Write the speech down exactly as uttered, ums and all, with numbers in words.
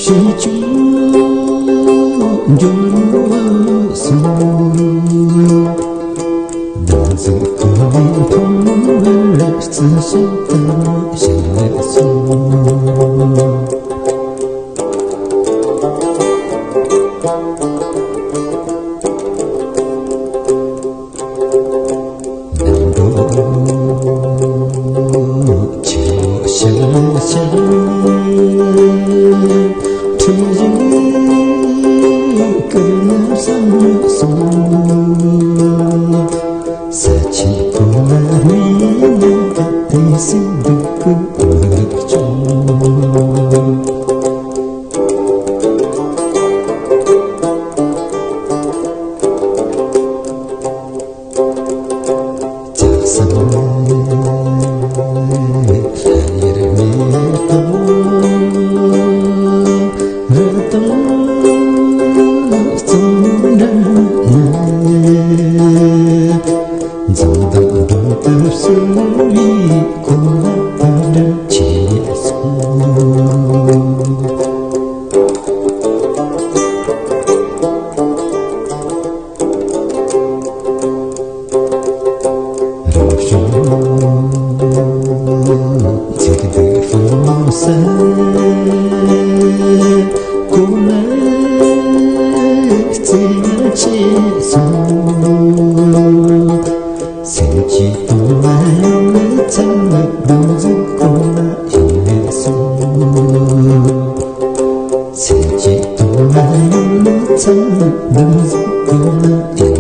ཆེ་ཆུང་འགྱུར་བ་སོང་། བདག་འཛིན་ཀུན་ལས་ཐོང་བར་བརྩི་བྱ་ལྟར་ཞལ་ལས་སོང་། ནམ་འགྲོ་ཆེ་བོ་ཤར་ཤར། འཁྲུལ་ཞིག་ཀུན་ལ་བསམ་སོང་། ས་ཆེན་ཀུན་ལ་རུས་ནས་དེ་སྲིད་སྡུག་གི་མི་ལུགས་བྱུང་། ལྕགས་ཟམ་ལྷ་ཡུལ་མེ་ཏོག་རི་དྭགས་གཙང་འགྲམ་ན། འཛུམ་མདངས་སྒྲོན་དུ་བསུ་བའི་གོ་ལ་དར་དྲག་ཆེ་སོང་། རང་བྱུང་ཚིག་སྡུད་ཧྥུ་ནོ་སི་གོ་ལ་རྩེ་ལྔ་ཆེ་སོང་། སེམས་ཀྱི་སྟོང་བ་ཡུལ་ཚང་མ་བདུད་རྩི་གོ་ལ་ཡིན་ལེ་སོང་། སེམས་ཀྱི་སྟོང་བ་ཡུལ་ཚང་མ་བདུད་རྩི་གོ་ལ་ཡིན་